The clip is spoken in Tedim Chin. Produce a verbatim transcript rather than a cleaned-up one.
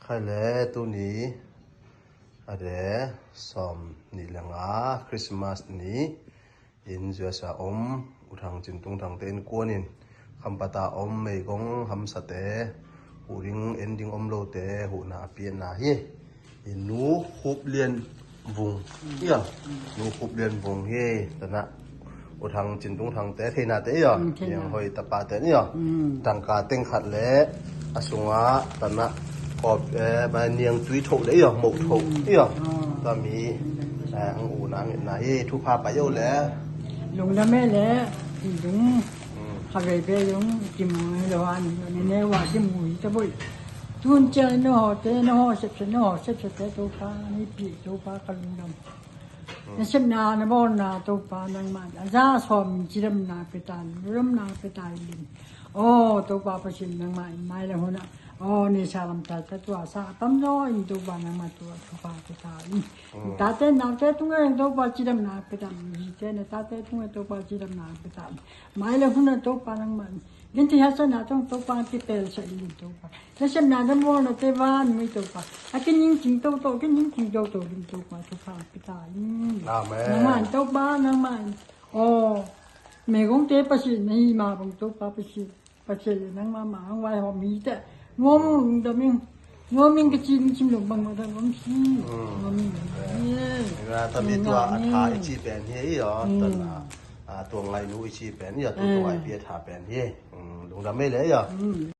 Khai le tuni a de sawm nih le nga Christmas ni in U S A om U Thang Cin Tung Thangte innkuan in Khampat a om meigong hamsate huh ding en ding om lote huhna a pianna hi. I Nu Khup Lian Vung. Ia, Nu Khup Lian Vung hi. Tanah U Thang Cin Tung Thangte theinate ia. Mm, theina. Niang Hoi tapate ia. Mm. Tangka teng khat le a sungah tanah kop, eh, ma niang tui tho le ia, mo tho ia. Oh. Tami, eh, ang u na ngit na hi, thupha pa yo le. Lungdam e le, i lung. Mm. Kha vei vei lung, kimu lo an, ne ne wa kimu hi ta boi. Tun cia no ho te, no ho sep sep, no ho sep sep te Topa, ni pi Topa ka lungdam. Na sepna na bawlna Topa nangmah a za sawm cidamna pia ta in, lungdamna pia ta in. Aw Topa Pasian nangmah in mai le hun ah aw neihsa lam ta ta tua sa a tamzaw in Topa nangmah tua thupha pia ta in. Mm. Tate naute tungah Topa cidamna pia ta in, zite na tate tungah Topa cidamna pia ta in. Mai le hun ah Topa nangmah in genthei haksatna tawh Topa kipelsak in Topa. Na sepna na bawlnate va numei Topa a kiningcing toto, kiningcing toto ding Topa thupha pia ta in. Amen. Nangmah in Topa, nangmah in. Aw, meigongte Pasian na hi mah bang Topa Pasian, Pasian le nangmah mah hong vaihawm hi teh. Nuam ung, lungdam ing. Nuam ing ka ci ding cim lo bang mah dang om si. Mm. Nuam ing. Amen. Ina tami tua a tha i ci pen hi aw. Mm. Tana, a, tua ngainu i ci pen hi aw, tua tua i pi a tha pen hi. Mm, lungdam ei le aw. Mm.